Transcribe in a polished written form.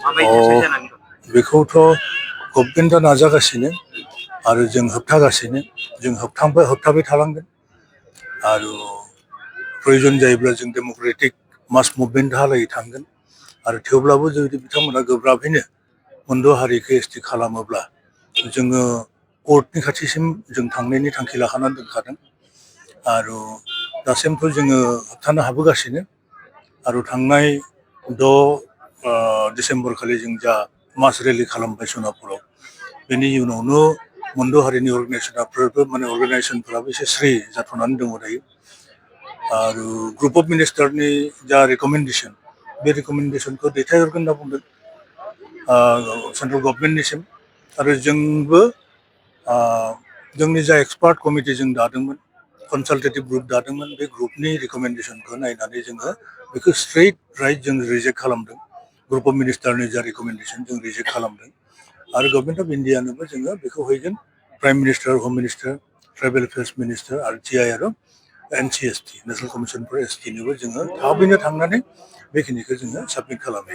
माबायदि थासारि जानानै दं? बेखौथ' गभर्नमेन्टआ नाजागासिनो आरो जों होबथागासिनो, जों होबथाबाय थालांगोन आरो प्रयोजन जायोब्ला जों डेम'क्रेटिक मास मुभमेन्टहालागै थांगोन आरो थेवब्लाबो जुदि बिथांमोना गोब्राबैनो मोनद' हारिखौ एसटि खालामोब्ला जोङो कर्टनि खाथिसिम जों थांनायनि थांखि लाखानानै दोनखादों आरो दासिमथ' जोङो होबथानो हाबोगासिनो आरो थांनाय 6 डिसेम्बर खालि जों जा मास रेलि खालामबाय सनापुराव, बेनि उनावनो मोनद' हारिनि अर्गानाइजेसनफोराबो एसे स्रि जाथ'नानै दङ दायो आरो ग्रुप अफ मिनिस्टारनि जा रेकमेन्डेसन, बे रेकमेन्डेसनखौ दैथायहरगोन होनना बुंदों सेन्ट्रेल गभर्नमेन्टनिसिम आरो जोंबो जोंनि जा एक्सपार्ट कमिटि जों दादोंमोन, कनसालटेटिभ ग्रुप दादोंमोन, बे ग्रुपनि रेकमेन्डेसनखौ नायनानै जोङो बेखौ स्ट्रेइट राइट जों रिजेक्ट खालामदों। ग्रुप अफ मिनिस्टारनि जा रेकमेन्डेसन जों रिजेक्ट खालामदों आरो गभर्नमेन्ट अफ इन्डियानोबो जोङो बेखौ हैगोन। Prime minister, home minister, tribal affairs minister आरो GI आरो NCST national commission for ST नोबो जोङो थाबैनो थांनानै बेखिनिखौ जोङो साबमिट खालामहैगोन।